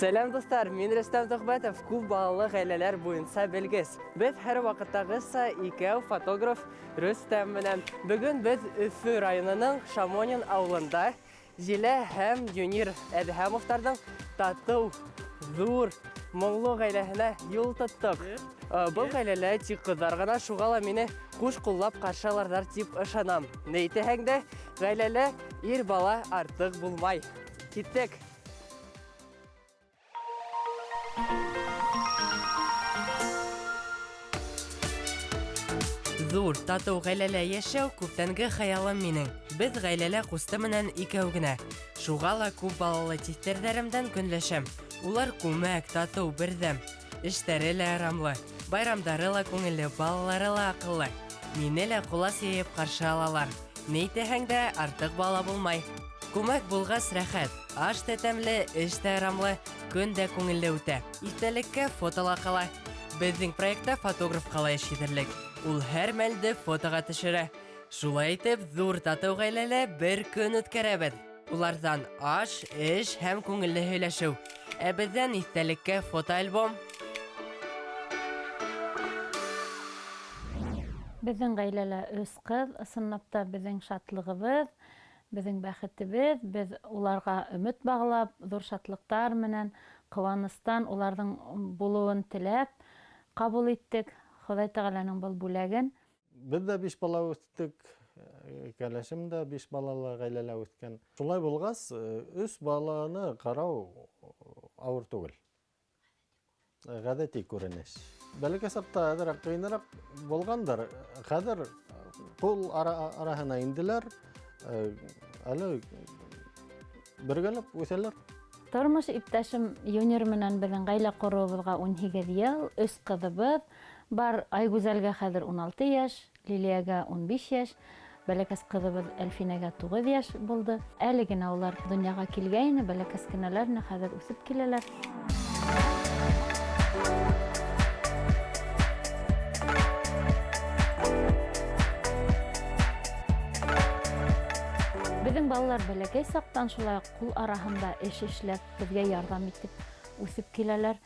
Сәләм, дуҫтар! Мин Рөстәм Төхбәтов, күп балалы ғаиләләр буйынса белгес. Беҙ һәр ваҡыттағыса икәү фотограф Рөстәм менән. Бөгөн беҙ Өфө районының Шамонин ауылында Зилә һәм Юнир Әҙһәмовтарҙың татыу, ҙур, моңло ғаиләһенә юл тоттоҡ. Был ғаиләлә тик ҡыҙҙар ғына, шуға ла мине ҡуш ҡуллап ҡаршы алырҙар тип ышанам. Ни әйтәһең дә, ғаиләлә ир бала артыҡ булмай. Киттек! Ҙур, татыу ғаиләлә йәшәү күптәнге хыялым минең. Беҙ ғаиләлә ҡусты менән икәү генә. Шуға ла күп балалы тиҫтерҙәремдән көнләшәм. Улар күмәк, татыу, берҙәм. Эштәре лә ырамлы, байрамдары ла күңелле, балалары ла аҡыллы. Мине лә ҡолас йәйеп ҡаршы алалар. Ни әйтәһең дә, артыҡ бала булмай. Күмәк булғас рәхәт. Аш та тәмле, эш тә ырамлы, көн дә күңелле үтә. Иҫтәлеккә фото ла ҡала. Беҙҙең проектта фотограф ҡала эш итерлек. Ул һәр мәлде фотоға төшөрә. Шулай итеп, ҙур татыу ғаиләлә бер көн үткәрәбеҙ. Уларҙан аш, эш һәм күңелле һөйләшеү. Ә беҙҙән иҫтәлеккә фотоальбом. Беҙҙең ғаиләлә өс ҡыҙ, ысынлап та беҙҙең шатлығыбыҙ, беҙҙең бәхетебеҙ. Беҙ уларға өмөт бағлап, ҙур шатлыҡтар менән, ҡыуаныстан уларҙың булыуын теләп ҡабул иттек Хоҙай Тәғәләнең был бүләген. Беҙ ҙә биш бала үҫтек, кәләшем дә биш балалы ғаиләлә үҫкән. Шулай булғас, өс баланы ҡарау ауыр түгел. Ғәҙәти күренеш. Бәләкәй саҡта әҙерәк ҡыйыныраҡ булғандыр. Хәҙер ҡул араһына инделәр. Әле бергәләп үҫәләр. Тормош иптәшем Юнир менән беҙҙең ғаилә ҡороуыбыҙға 18 йыл, өс ҡыҙыбыҙ бар. Айгүзәлгә хәҙер 16 йәш, Лилиягә 15 йәш, бәләкәс ҡыҙыбыҙ Әлфинәгә 9 йәш булды. Әле генә улар донъяға килгәйне, бәләкәс кенәләр ине, хәҙер үҫеп киләләр. Беҙҙең балалар бәләкәй саҡтан шулай уҡ ҡул араһында эш эшләп, беҙгә ярҙам итеп үҫеп киләләр.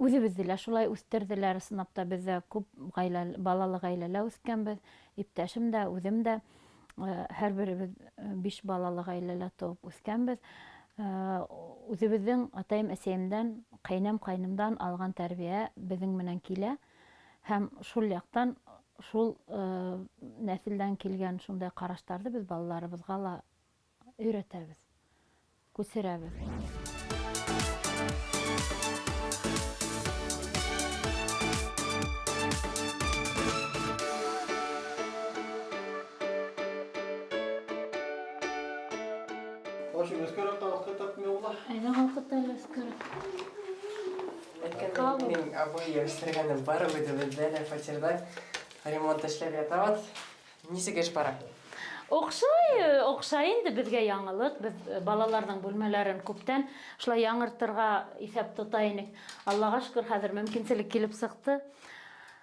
Үҙебеҙҙе лә шулай үҫтерҙеләр. Ысынлап та беҙ дә күп ғаилә, балалы ғаиләлә үҫкәнбеҙ. Иптәшем дә, үҙем дә һәр беребеҙ биш балалы ғаиләлә тыуып үҫкәнбеҙ. Үҙебеҙҙең атайым, әсәйемдән, ҡәйнәм, ҡайнымдан алған тәрбиә беҙҙең менән килә. Һәм шул яҡтан шул нәҫелдән килгән шундай ҡараштарҙы беҙ балаларыбыҙға ла өйрәтәбеҙ, күсерәбеҙ. Башың өҫкәрәк ҡалҡытып миңа. Әйҙә ҡалҡыт әле өҫкәрәк. Әйткәндәй, минең обой йәбештерегәнем бар, үҙебеҙҙә лә фатирҙа ремонт эшләп ятабыҙ. Нисек эш бара? Оҡшай, оҡшай инде, беҙгә яңылыҡ. Беҙ балаларҙың бүлмәләрен күптән шулай яңыртырға иҫәп тота инек. Аллаға шөкөр, хәҙер мөмкинселек килеп сыҡты.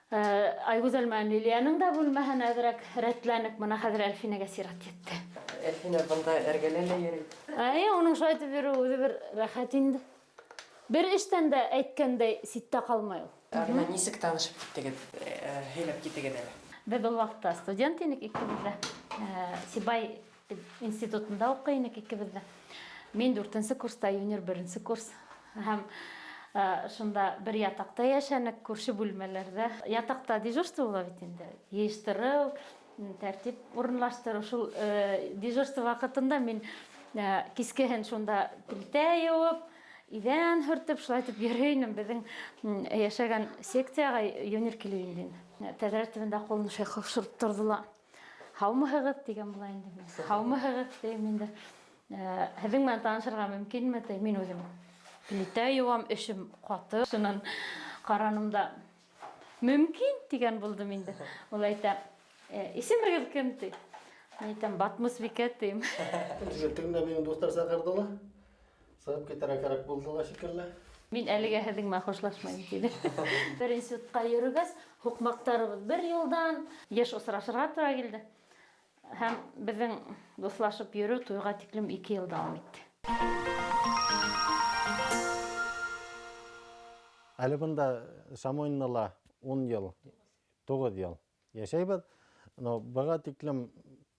Айгүзәл менән Лилиянең дә бүлмәһен әҙерәк рәтләнек. Бына хәҙер Әлфинәгә сират етте. Әлфинә бында эргәлә лә йөрөй. Әйе, уның шулай итеп йөрөүе үҙе бер рәхәт инде. Бер эштән дә әйткәндәй ситтә ҡалмай ул. Ә бына нисек танышып киттегеҙ? Һөйләп китегеҙ әле. Беҙ ул ваҡытта студент инек икебеҙ ҙә. Сибай институтында уҡый инек икебеҙ ҙә. Мин дүртенсе курста, Юнир беренсе курс. Һәм шунда бер ятаҡта йәшәнек, күрше бүлмәләрҙә. Ятаҡта дежурство була бит инде. Йыйыштырыу, тәртип урынлаштырыу. Шул дежурство ваҡытында мин кискеһен шунда плитә йыуып, иҙән һөртөп, шулай итеп йөрөй инем. Беҙҙең йәшәгән секцияға Юнир килеп инде. Тәҙрә төбөндә ҡулын шулай ҡаушырып торҙо ла. Һаумыһығыҙ тигән була инде. Һаумыһығыҙ тием инде. Һеҙҙең менән танышырға мөмкинме? Ти. Мин үҙем плитә йыуам, эшем ҡаты. Шунан ҡараным да, мөмкин тигән булдым инде. Ул әйтә, исемегеҙ кем ти? Мин әйтәм, Батмусбикә тим. Тегендә минең дуҫтар саҡырҙы ла. Сығып китергә кәрәк булды ла шикелле. Мин әлегә һеҙҙең менән хушлашмайым тине. Бер институтҡа йөрөгәс, һуҡмаҡтарыбыҙ бер юлдан йыш осрашырға тура килде. Һәм беҙҙең дуҫлашып йөрөү туйға тиклем 2 йыл дауам итте. Әле бында Шамойныла 10 йыл, 9 йыл йәшәйбеҙ. Но быға тиклем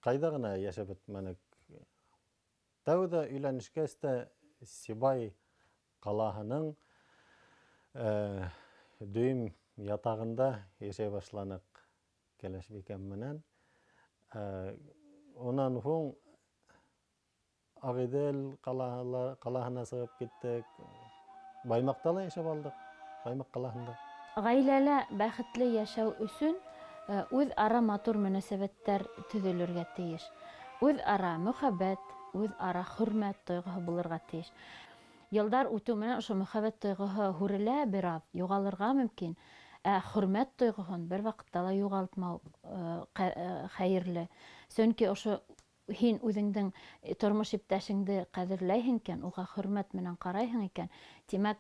ҡайҙа ғына йәшәп бөтмәнек. Тәүҙә өйләнешкәс тә Сибай ҡалаһының дөйөм ятағында йәшәй башланыҡ кәләшбикәм менән. Унан һуң Ағиҙел ҡалаһына сығып киттек. Баймаҡта ла йәшәп алдыҡ, Баймаҡ ҡалаһында. Ғаиләлә бәхетле йәшәү өсөн үҙ-ара матур мөнәсәбәттәр төҙөлөргә тейеш. Үҙ-ара мөхәббәт, үҙ-ара хөрмәт тойғоһо булырға тейеш. Йылдар үтеү менән ошо мөхәббәт тойғоһо һүрелә бераҙ, юғалырға мөмкин. Ә хөрмәт тойғоһон бер ваҡытта ла юғалтмау хәйерле. Сөнки ошо һин үҙеңдең тормош иптәшеңде ҡәҙерләйһең икән, уға хөрмәт менән ҡарайһың икән, тимәк,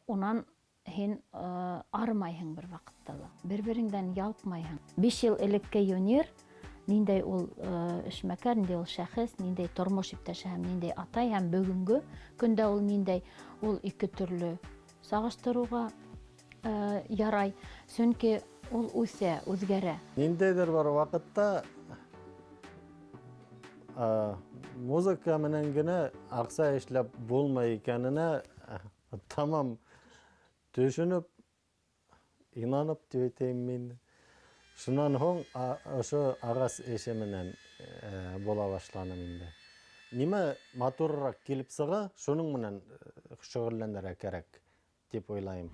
унан һин арымайһың бер ваҡытта ла. Бер-береңдән ялҡмайһың. 5 йыл элекке Юнир, ниндәй ул эшмәкәр, ниндәй ул шәхес, ниндәй тормош иптәше һәм ниндәй атай, һәм бөгөнгө көндә ул ниндәй, ул ике төрлө сағыштырыуға ярай, сөнки ул үҫә, үҙгәрә. Ниндәйҙер бар ваҡытта музыка менән генә аҡса эшләп булмай икәненә тамам төшөнөп, инанып тип әйтәйем мин. Шунан һуң ошо ағас эше менән була башланым инде. Нимә матурыраҡ килеп сыға, шуның менән шөғөлләнергә кәрәк тип уйлайым.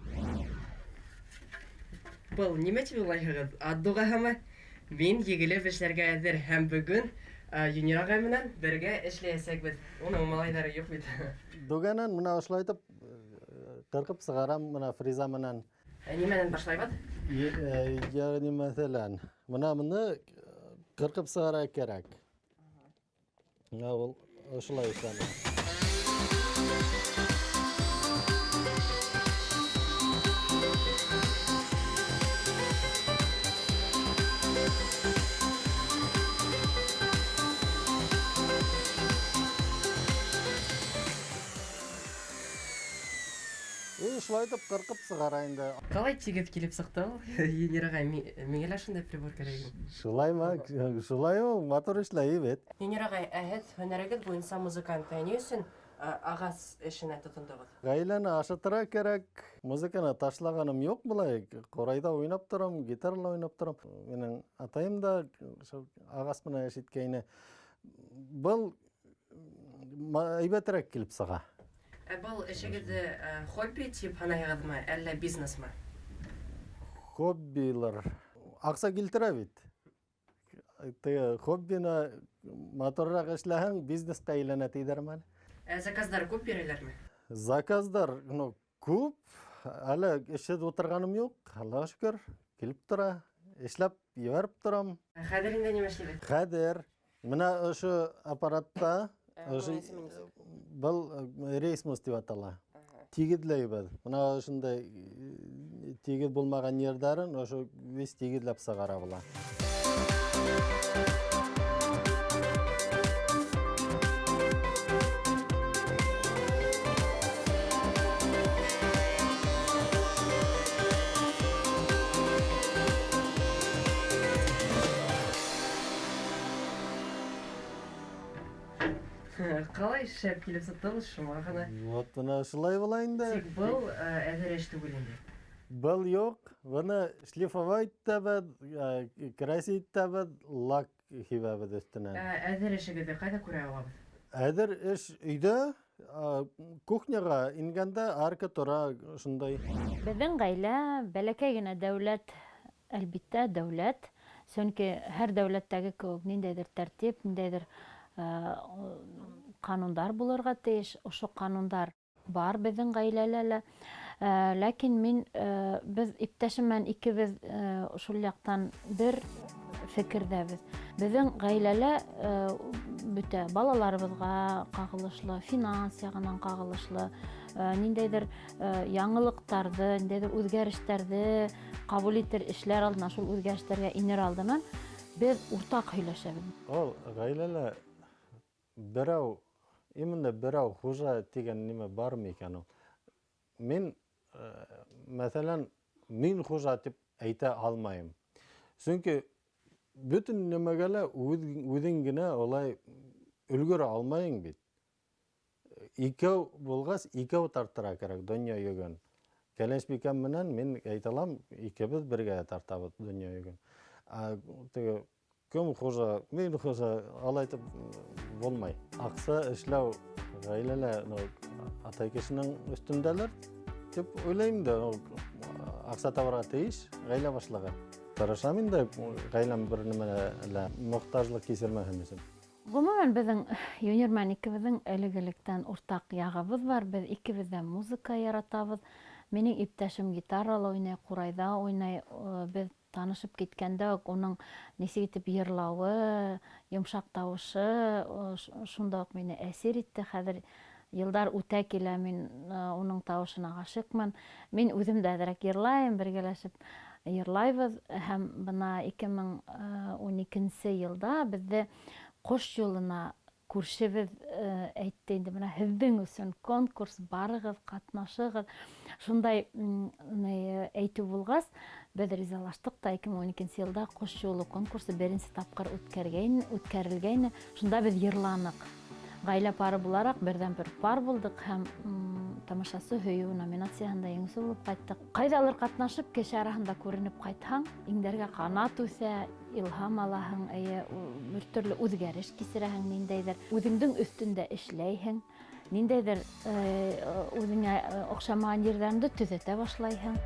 Был нимә тип уйлайһығыҙ? Ат дуғаһымы? Мин егелеп эшләргә әҙер һәм бөгөн Юнир ағай менән бергә эшләйәсәкбеҙ. Уның малайҙары юҡ бит. Дугәнән мына ошолай итеп ҡырҡып сығарам мына фреза менән. Ә нимәнән башлайбыҙ? Ягъни мәҫәлән, мына быны ҡырҡып сығара кәрәк. Мына ул ошолай эшләнә. Шулай итеп ҡырҡып сығара инде. Ҡалай тигеҙ килеп сыҡты ул? Юнир ағай, миңә лә шундай прибор кәрәк ине. Шулаймы? Шулай ул, матур эшләй бит. Юнир ағай, ә һеҙ һөнәрегеҙ буйынса музыкант, ә ни өсөн ағас эшенә тотондоғоҙ? Ғаиләне ашатырға кәрәк. Музыканы ташлағаным юҡ былай. Ҡурайҙа уйнап торам, гитарала уйнап торам. Минең атайым да шул ағас менән эш иткәйне. Был әйбәтерәк килеп сыға. Ә был эшегеҙҙе хобби тип һанайһығыҙмы, әллә бизнесмы? Хоббилар аҡса килтерә бит. Теге хоббины матурыраҡ эшләһәң, бизнесҡа әйләнә тиҙәрме әле? Ә заказдар күп бирәләрме? Заказдар, күп. Әле эшһеҙ ултырғаным юҡ, Аллаға шөкөр, килеп тора, эшләп ебәреп торам. Ә хәҙер инде нимә эшләйбеҙ? Хәҙер мына ошо аппаратта, ошо Был исеме нисек? был рейсмус тип атала. Тигеҙләйбеҙ. Мына ошондай тигеҙ булмаған ерҙәрен ошо весь тигеҙләп сығара була. Ҡалай шәп килеп сыҡты ул, шуға ғына. Вот бына шулай була инде. Тик был әҙер эш түгел инде. Был юҡ, быны шлифовать итәбеҙ, красить итәбеҙ, лак һибәбеҙ өҫтөнән. Әҙер эшегеҙҙе ҡайҙа күрә алабыҙ? Әҙер эш өйҙә, кухняға ингәндә арка тора шундай. Беҙҙең ғаилә бәләкәй генә дәүләт, әлбиттә дәүләт, сөнки һәр дәүләттәге кеүек ниндәйҙер тәртип, ниндәйҙер ҡанундар булырға тейеш. Ошо ҡанундар бар беҙҙең ғаиләлә лә. Ләкин беҙ иптәшем менән икебеҙ шул яҡтан бер фекерҙәбеҙ. Беҙҙең ғаиләлә бөтә балаларыбыҙға ҡағылышлы, финанс яғынан ҡағылышлы, ниндәйҙер яңылыҡтарҙы, ниндәйҙер үҙгәрештәрҙе ҡабул итер эшләр алдынан, шул үҙгәрештәргә инер алдынан беҙ уртаҡ һөйләшәбеҙ. Ул ғаиләлә берәү, именно берәү хужа тигән нимә бармы икән ул? Мин мәҫәлән, мин хужа тип әйтә алмайым. Сөнки бөтөн нәмәгә лә үҙең генә улай өлгөрә алмайың бит. Икәү булғас, икәү тартыра кәрәк донъя йөгөн. Кәләшбикәм менән мин әйтә алам, икебеҙ бергә тартабыҙ донъя йөгөн. Ә теге кем хужа, мин хужа, алай итеп булмай. Аҡса эшләү ғаиләлә, ну, атай кешенең өҫтөндәлер тип уйлайым да, аҡса табырға тейеш ғаилә башлығы. Тырышам инде ғаиләм бер нәмәгә лә мохтажлыҡ кисермәһен өсөн. Ғөмүмән, беҙҙең Юнир менән икебеҙҙең элек-электән уртаҡ яғыбыҙ бар. Беҙ икебеҙ ҙә музыка яратабыҙ. Минең иптәшем гитарала уйнай, ҡурайҙа уйнай. Беҙ танышып киткәндә үк уның нисек итеп йырлауы, йомшаҡ тауышы шунда уҡ мине әсир итте. Хәҙер йылдар үтә килә, мин уның тауышына ғашиҡмын. Мин үҙем дә әҙерәк йырлайым, бергәләшеп йырлайбыҙ. Һәм бына 2012 йылда беҙҙе Ҡош юлына күршебеҙ әйтте инде, бына һеҙҙең өсөн конкурс, барығыҙ, ҡатнашығыҙ. Шундай әйтеү булғас, беҙ ризалаштыҡ та 2012 йылда Ҡош юлы конкурсы беренсе тапҡыр үткәрелгәйне. Шунда беҙ йырланыҡ. Ғаилә пары булараҡ берҙән-бер пар булдыҡ һәм тамашасы һөйөү номинацияһында еңеүсе булып ҡайттыҡ. Ҡайҙалыр ҡатнашып, кеше араһында күренеп ҡайтһаң, иңдәргә ҡанат үҫә, илһам алаһың, эйе, бер төрлө үҙгәреш кисерәһең, ниндәйҙер үҙеңдең өҫтөндә эшләйһең, ниндәйҙер үҙеңә оҡшамаған ерҙәреңде төҙәтә башлайһың.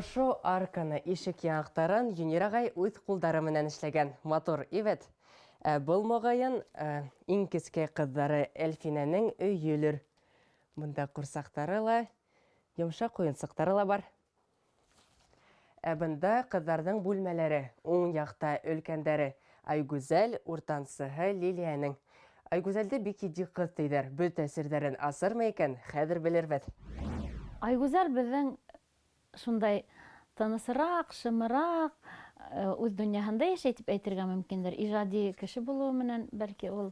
Ошо арканы, ишек яңаҡтарын Юнир ағай үҙ ҡулдары менән эшләгән. Матур, ивет. Ә был моғайын, иң кескәй ҡыҙҙары Әлфинәнең өйөлөр. Бында ҡурсаҡтары ла, йомшаҡ уйынсыҡтары ла бар. Ә бында ҡыҙҙарҙың бүлмәләре, уң яҡта өлкәндәре Айгүзәл, уртансыһы Лилиәнең. Айгүзәлде бик етди ҡыҙ тейҙәр. Бөтә серҙәрен асырмы икән, хәҙер белербеҙ. Айгүзәл беҙҙең шундай тынысыраҡ, шымыраҡ, үҙ донъяһында йәшәй тип әйтергә мөмкиндер. Ижади кеше булыуы менән бәлки ул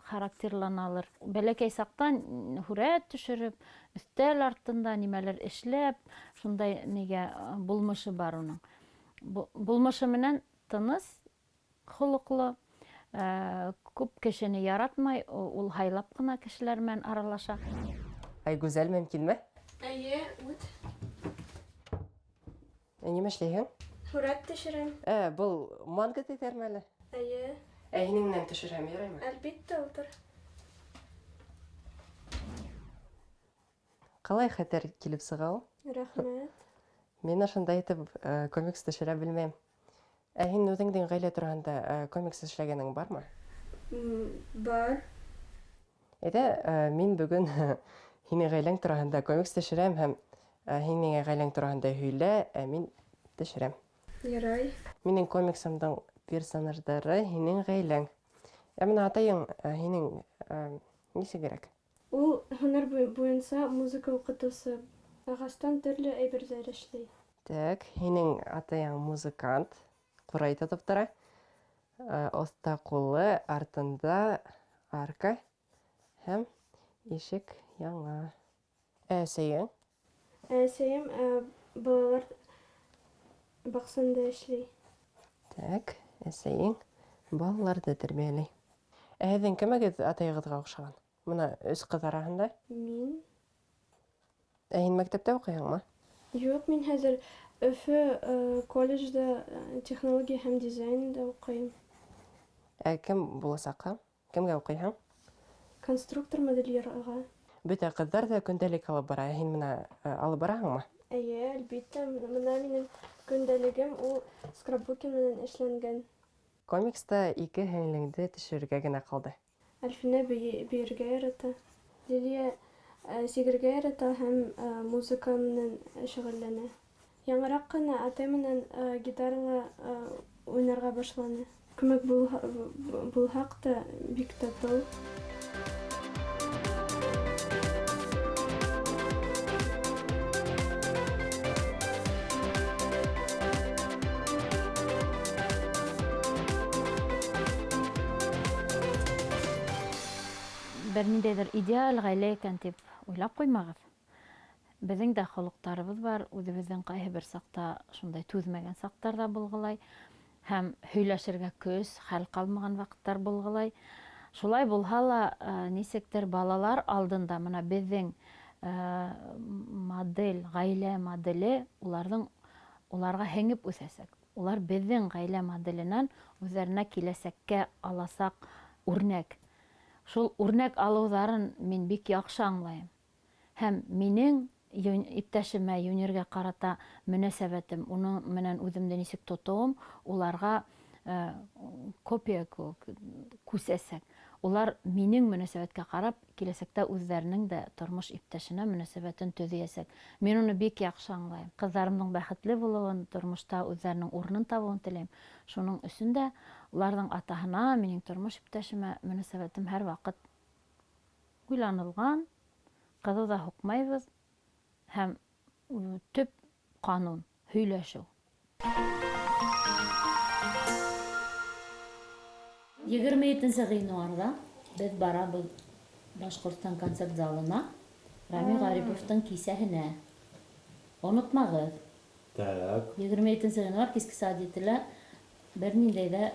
характерланалыр. Бәләкәй саҡтан һүрәт төшөрөп, өҫтәл артында нимәлер эшләп, шундай нигә булмышы бар уның. Булмышы менән тыныс, холоҡло, күп кешене яратмай, ул һайлап ҡына кешеләр менән аралаша. Айгүзәл, мөмкинме? Эйе, үт. Нимә эшләйһең? Һүрәт төшөрәм. Был манго тиҙәрме әле? Эйе. Һинең менән төшөрәм, яраймы? Әлбиттә, ултыр. Ҡалай хәтәр килеп сыға ул? Рәхмәт. Мин ошондай итеп комикс төшөрә белмәйем. Ә һин үҙеңдең ғаилә тураһында комикс эшләгәнең бармы? Бар. Әйҙә, мин бөгөн һинең ғаиләң тураһында комикс төшөрәм һәм һин миңә ғаиләң тураһында һөйлә, ә мин төшөрәм. Ярай. Минең комиксымдың персонаждары һинең ғаиләң. Ә бына атайың һинең нисегерәк? Ул һөнәр буйынса музыка уҡытыусы. Ағастан төрлө әйберҙәр эшләй. Так, һинең атайың музыкант, ҡурай тотоп тора. Оҫта ҡулы, артында арка һәм ишек яңа. Ә әсәйең? Әсәйем балалар баҡсаһында эшләй. Так, әсәйең балаларҙы тәрбиәләй. Ә һеҙҙең кемегеҙ атайығыҙға оҡшаған? Бына өс ҡыҙ араһында. Мин. Ә һин мәктәптә уҡыйһыңмы? Юҡ, мин хәҙер Өфө колледжда технология һәм дизайнда уҡыйым. Ә кем буласаҡһың? Кемгә уҡыйһың? Конструктор-модельерға. Бөтә ҡыҙҙар ҙа көндәлек алып бара. Ә һин бына алып бараһыңмы? Эйе, әлбиттә. Бына минең көндәлегем ул скрапбукинг менән эшләнгән. Комикста ике һеңлеңде төшөрөргә генә ҡалды. Әлфинә бейергә ярата. Лилия Сигергә ярата һәм музыка менән шөгыльләнә. Яңыраҡ ҡына атай менән гитарала уйнарға башланы. Күмәк булһаҡ та, бик татыу. Бер ниндәйҙер идеаль ғаилә икән тип уйлап ҡуймағыҙ. Беҙҙең дә холоҡтарыбыҙ бар, үҙебеҙҙең ҡайһы бер саҡта шундай түҙмәгән саҡтар ҙа булғылай, һәм һөйләшергә көс, хәл ҡалмаған ваҡыттар булғылай. Шулай булһа ла, нисектер балалар алдында мына беҙҙең модель, ғаилә моделе уларҙың уларға һеңеп үҫәсәк. Улар беҙҙең ғаилә моделенән үҙҙәренә киләсәккә аласаҡ үрнәк. Шул үрнәк алыуҙарын мин бик яҡшы аңлайым. Һәм минең иптәшемә, Юниргә ҡарата мөнәсәбәтем, уның менән үҙемде нисек тотоуым уларға копия кеүек күсәсәк. Улар минең мөнәсәбәткә ҡарап, киләсәктә үҙҙәренең дә тормош иптәшенә мөнәсәбәтен төҙөйәсәк. Мин уны бик яҡшы аңлайым. Ҡыҙҙарымдың бәхетле булыуын, тормошта үҙҙәренең урынын табыуын теләйем. Шуның өсөн дә уларҙың атаһына, минең тормош иптәшемә мөнәсәбәтем һәр ваҡыт уйланылған, ҡыҙыу ҙа һуҡмайбыҙ һәм төп ҡанун һөйләшеү. 27 ғинуарҙа беҙ барабыҙ Башҡортостан концерт залына Рами Ғариповтың кисәһенә. Онотмағыҙ. Так. 27 ғинуар киске сәғәт 7-лә бер ниндәй ҙә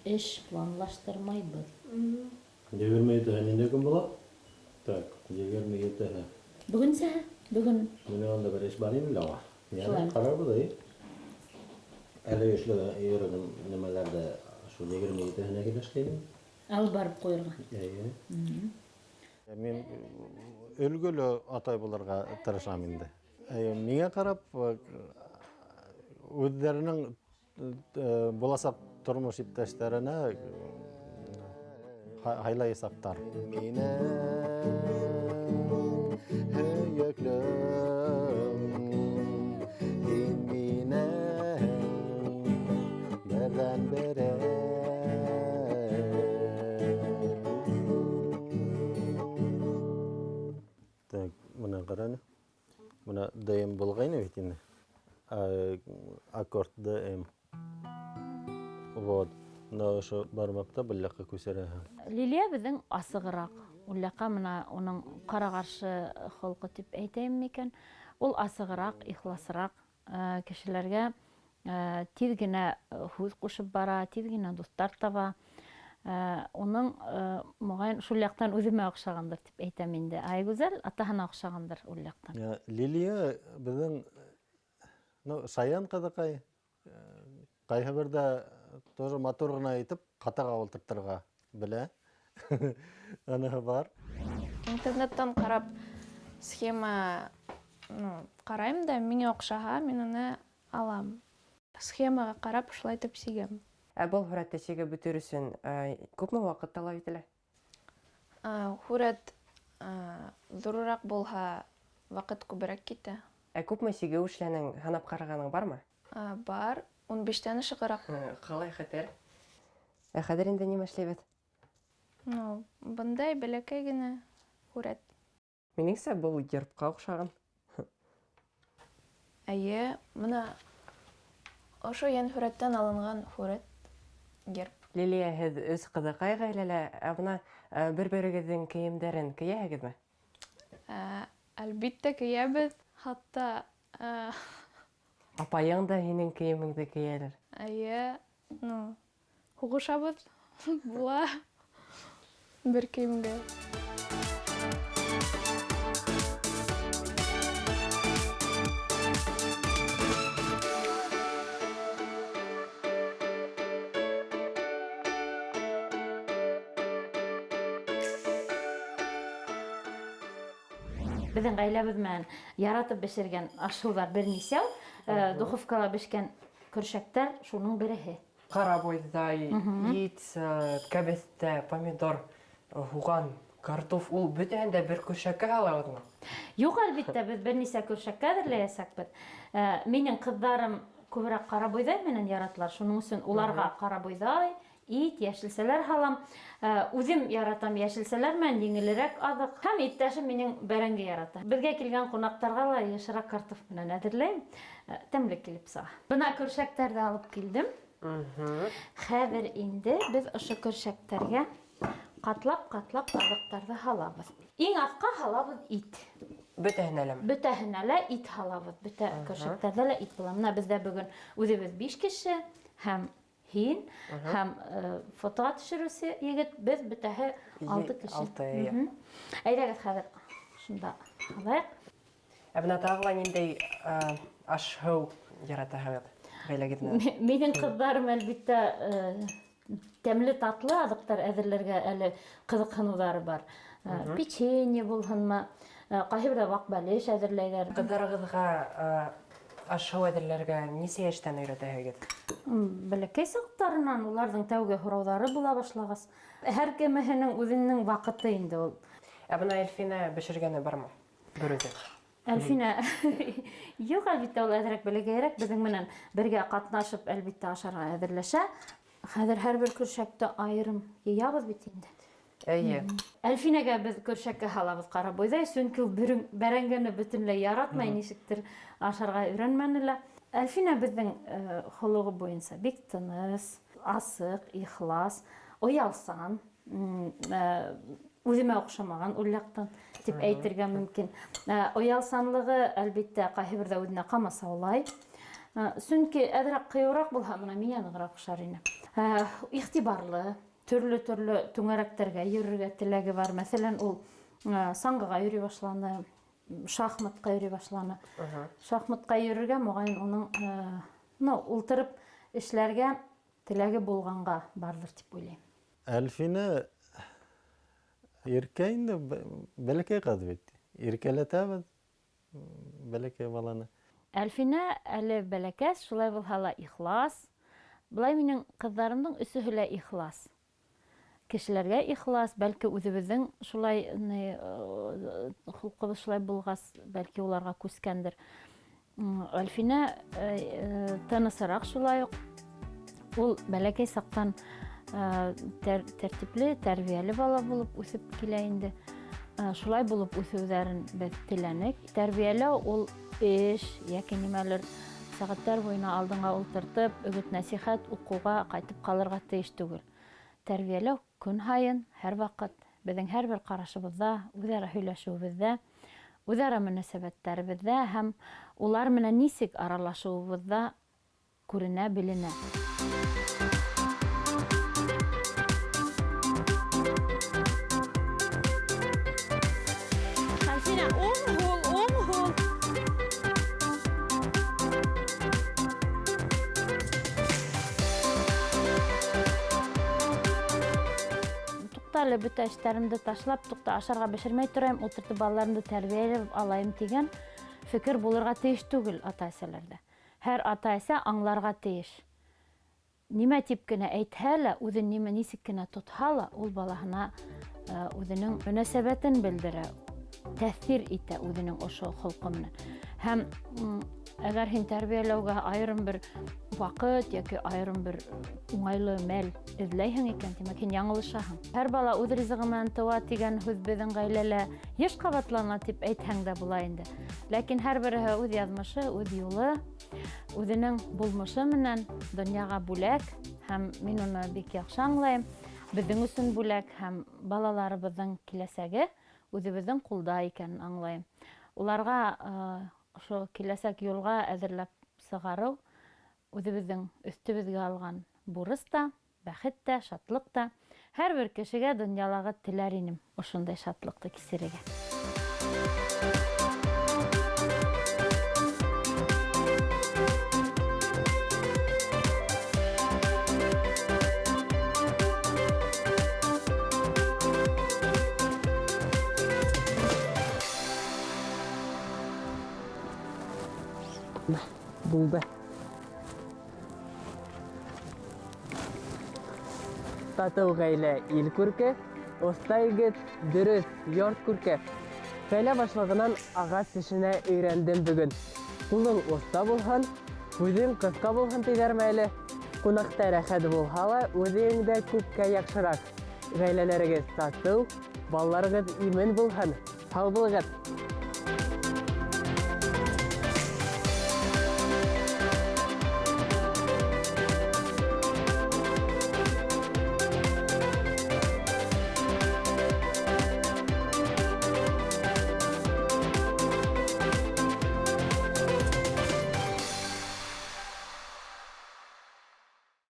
эш планлаштырмайбыҙ. 27-һе ниндәй көн була? Так, 27-һе. Бөгөн нисәһе? Бөгөн. Минең анда бер эш бар ине лә. Шулай. Ҡарарбыҙ, әй. Әле эшле йөрөгән нәмәләрҙе шул 27-һенә килешкәйнем. Алып барып ҡуйырға. Әйе. Мин өлгөлө атай булырға тырышам инде. Әйе, миңә ҡарап, үҙҙәренең буласаҡ тормош иптәштәренә һайлайсаҡтар. Һөйөклөм, һин минең берҙән-берем. Так, мына ҡараны. Мына ДМ булғайны бит инде. Аккорд ДМ. Вот. Мына ошо бармаҡта был яҡҡа күсерәһең. Лилиә беҙҙең асығыраҡ. Ул яҡҡа мына уның ҡара-ҡаршы холҡо тип әйтәйем микән? Ул асығыраҡ, ихласыраҡ, кешеләргә тиҙ генә һүҙ ҡушып бара, тиҙ генә дуҫтар таба. Уның моғайын шул яҡтан үҙемә оҡшағандыр тип әйтәм инде. Айгүзәл атаһына оҡшағандыр ул яҡтан. Лилиә беҙҙең, ну, шаян ҡыҙыҡай, ҡайһы берҙә тоже матур ғына итеп ҡатаға ултыртырға белә. Аныһы бар. Интернеттан ҡарап схема, ну, ҡарайым да, миңә оҡшаһа, мин уны алам. Схемаға ҡарап шулай итеп сигәм. Ә был һүрәтте сигеп бөтөр өсөн, күпме ваҡыт талап ителә? Һүрәт, ҙурыраҡ булһа, ваҡыт күберәк китә. Ә күпме сигеү эшләнең, һанап ҡарағаның бармы? Бар, ун биштән ашығыраҡ. Ҡалай хәтәр. Ә хәҙер инде нимә эшләйбеҙ? Ну, бындай бәләкәй генә һүрәт. Минеңсә, был гербҡа оҡшаған. Эйе, мына ошо йән һүрәттән алынған һүрәт, герб. Лилиә, һеҙ өс ҡыҙыҡай ғаиләлә, ә бына бер-берегеҙҙең кейемдәрен кейәһегеҙме? Әлбиттә кейәбеҙ, хатта, Апайың да һинең кейемеңде кейәлер. Эйе, ну, һуғышабыҙ, була бер кейемгә. Беҙҙең ғаиләбеҙ менән яратып бешергән ашыуҙар бер нисәү, духовкала бешкән көршәктәр шуның береһе. Ҡара бойҙай, ит, кәбеҫтә, помидор, һуған Картоф ул бөтәһен дә бер көршәккә һалабыҙмы? Юҡ, әлбиттә, беҙ бер нисә көршәккә әҙерләйәсәкбеҙ. Минең ҡыҙҙарым күберәк ҡарабойҙай менән яраталар, шуның өсөн уларға ҡарабойҙай, ит, йәшелсәләр һалам. Үҙем яратам йәшелсәләр менән еңелерәк аҙыҡ. Һәм иптәшем минең бәрәңге ярата. Беҙгә килгән ҡунаҡтарға ла йышыраҡ картоф менән әҙерләйем. Тәмле килеп сыға. Бына көршәктәрҙе алып килдем. Хәҙер инде беҙ ошо көршәктәргә ҡатлап-ҡатлап аҙыҡтарҙы һалабыҙ. Иң аҫҡа һалабыҙ ит. Бөтәһенә ләме? Бөтәһенә лә ит һалабыҙ. Бөтә көршәктәрҙә лә ит була. Бына беҙҙә бөгөн үҙебеҙ 5 кеше һәм һин, һәм фотоға төшөрөүсе егет, беҙ бөтәһе 6 кеше. 6, эйе. Әйҙәгеҙ хәҙер шунда һалайыҡ. Ә бына тағы ла ниндәй аш-һыу яратаһығыҙ ғаиләгеҙ менән? Минең ҡыҙҙарым, әлбиттә, тәмле татлы аҙыҡтар әҙерләргә әле ҡыҙыҡһыныуҙары бар. Печенье булһынмы, ҡайһы берҙә ваҡ бәлеш әҙерләйҙәр. Ҡыҙҙарығыҙға аш-һыу әҙерләргә нисә йәштән өйрәтәһегеҙ? Бәләкәй саҡтарынан уларҙың тәүге һорауҙары була башлағас. Һәр кемеһенең үҙенең ваҡыты инде ул. Ә бына Әлфинә бешергәне бармы? Бер үҙе. Әлфинә, юҡ, әлбиттә, ул әҙерәк бәләкәйерәк, беҙҙең менән бергә ҡатнашып, әлбиттә, ашарға әҙерләшә. Хәҙер һәр бер көршәкте айырым йыябыҙ бит инде. Эйе. Әлфинәгә беҙ көршәккә һалабыҙ ҡарабойҙай, сөнки ул бәрәңгене бөтөнләй яратмай, нисектер ашарға өйрәнмәне лә. Әлфинә беҙҙең холоғо буйынса бик тыныс, асыҡ, ихлас, оялсан, үҙемә оҡшамаған ул яҡтан тип әйтергә мөмкин. Оялсанлығы, әлбиттә, ҡайһы берҙә үҙенә ҡамасаулай. Сөнки әҙерәк ҡыйыуыраҡ булһа, бына миңә нығыраҡ оҡшар ине. Иғтибарлы, төрлө-төрлө түңәрәктәргә йөрөргә теләге бар. Мәҫәлән, ул саңғыға йөрөй башланы, шахматҡа йөрөй башланы. Шахматҡа йөрөргә, моғайын, уның ултырып эшләргә теләге булғанға барҙыр тип уйлайым. Әлфинә иркә инде, бәләкәй ҡыҙ бит. Иркәләтәбеҙ бәләкәй баланы. Әлфинә әле бәләкәс, шулай булһа ла ихлас. Былай минең ҡыҙҙарымдың өсөһө лә ихлас. Кешеләргә ихлас, бәлки үҙебеҙҙең шулай, холҡобоҙ шулай булғас, бәлки уларға күскәндер. Әлфинә тынысыраҡ шулай уҡ. Ул бәләкәй саҡтан тәртипле, тәрбиәле бала булып үҫеп килә инде. Шулай булып үҫеүҙәрен беҙ теләнек. Тәрбиәләү ул эш йәки нимәлер сәғәттәр буйына алдыңа ултыртып, өгөт-нәсихәт уҡыуға ҡайтып ҡалырға тейеш түгел. Тәрбиәләү көн һайын, һәр ваҡыт, беҙҙең һәр бер ҡарашыбыҙҙа, үҙ-ара һөйләшеүебеҙҙә, үҙ-ара мөнәсәбәттәребеҙҙә һәм улар менән нисек аралашыуыбыҙҙа күренә, беленә. Әлфинә, уң һул, уң һул. Туҡта әле, бөтә эштәремде ташлап, туҡта, ашарға бешермәй торайым, ултыртып балаларымды тәрбиәләп алайым тигән фекер булырға тейеш түгел ата-әсәләрҙә. Һәр ата-әсә аңларға тейеш. Нимә тип кенә әйтһә лә, үҙен нимә нисек кенә тотһа ла, ул балаһына үҙенең мөнәсәбәтен белдерә, тәьҫир итә үҙенең ошо холҡо менән. Һәм әгәр һин тәрбиәләүгә айырым бер ваҡыт йәки айырым бер уңайлы мәл эҙләйһең икән, тимәк, һин яңылышаһың. Һәр бала үҙ ризығы менән тыуа тигән һүҙ беҙҙең ғаиләлә йыш ҡабатлана тип әйтһәң дә була инде. Ләкин һәр береһе үҙ яҙмышы, үҙ юлы, үҙенең булмышы менән донъяға бүләк, һәм мин уны бик яҡшы аңлайым. Беҙҙең өсөн бүләк һәм балаларыбыҙҙың киләсәге үҙебеҙҙең ҡулда икәнен аңлайым. Уларға ошо киләсәк юлға әҙерләп сығарыу үҙебеҙҙең өҫтөбөҙгә алған бурыс та, бәхет тә, шатлыҡ та. Һәр бер кешегә донъялағы теләр инем ошондай шатлыҡты кисерергә. Булды. Татыу ғаилә ил күрке, Оҫта егет, дөрөҫ, йорт күрке. Ғаилә башлығынан ағас эшенә өйрәндем бөгөн. Ҡулың оҫта булһын, һүҙең ҡыҫҡа булһын тиҙәрме әле? Ҡунаҡта рәхәт булһа ла, үҙ өйөңдә күпкә яҡшыраҡ. Ғаиләләрегеҙ татыу, балаларығыҙ имен булһын. Һау булығыҙ!